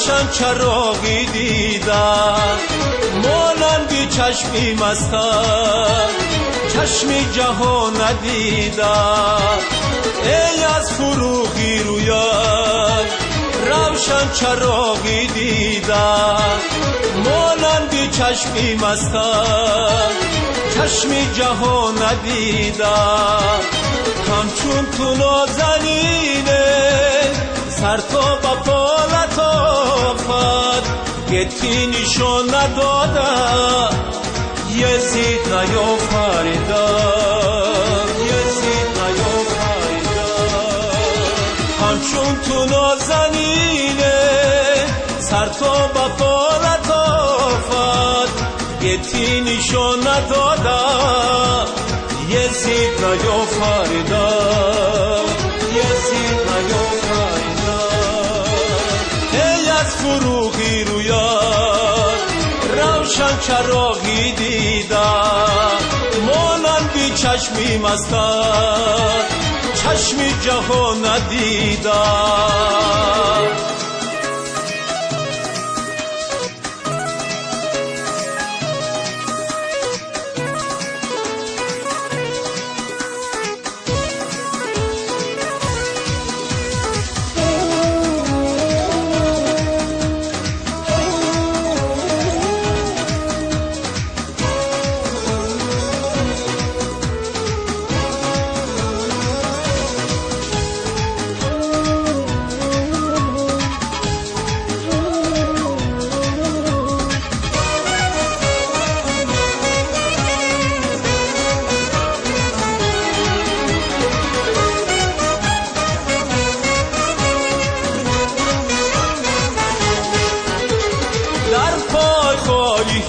равшан чароғи дида, монанди чашми мастат чашми ҷаҳон надида. Эй аз фурӯғи рӯят равшан чароғи дида, монанди чашми мастат чашми ҷаҳон надида. Ҳамчун ту нозанине сар то ба по латофат, гетӣ нишон надода язид наёфарида, язид наёфарида. Ҳамчун ту нозанине сар то ба по латофат, гетӣ нишон надода язид наёфарида, язид наёфарида. Эй аз фурӯғи рӯят равшан чароғи дида, монанди чашми мастат чашми ҷаҳон надида.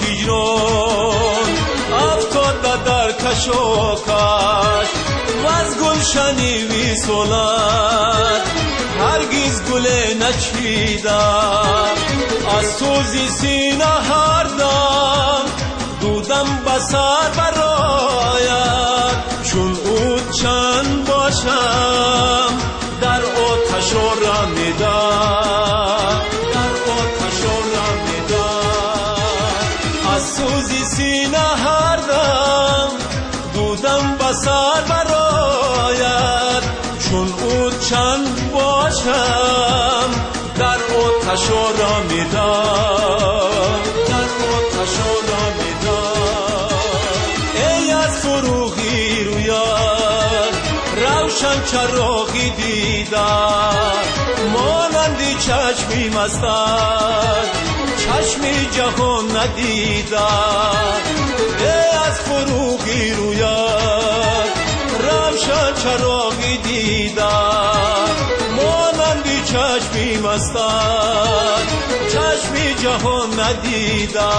Ҳиҷрон афтода дар кашокаш, ваз гулшани висолат ҳаргиз гуле начида. Аз сӯзи сина ҳардам дудам ба сар барояд, чун ӯ чанд бошам дар оташ орамида, дар оташ орамида. Аз сӯзи сина ҳардам дудам ба сар барояд, чун ӯ чанд бошам дар оташ орамида, дар оташ орамида. Эй аз фурӯғи рӯят равшан чароғи дида, монанди чашми мастат чашми ҷаҳон надида. Эй аз фурӯғи рӯят равшан чароғи дида, монанди чашми мастат чашми ҷаҳон надида.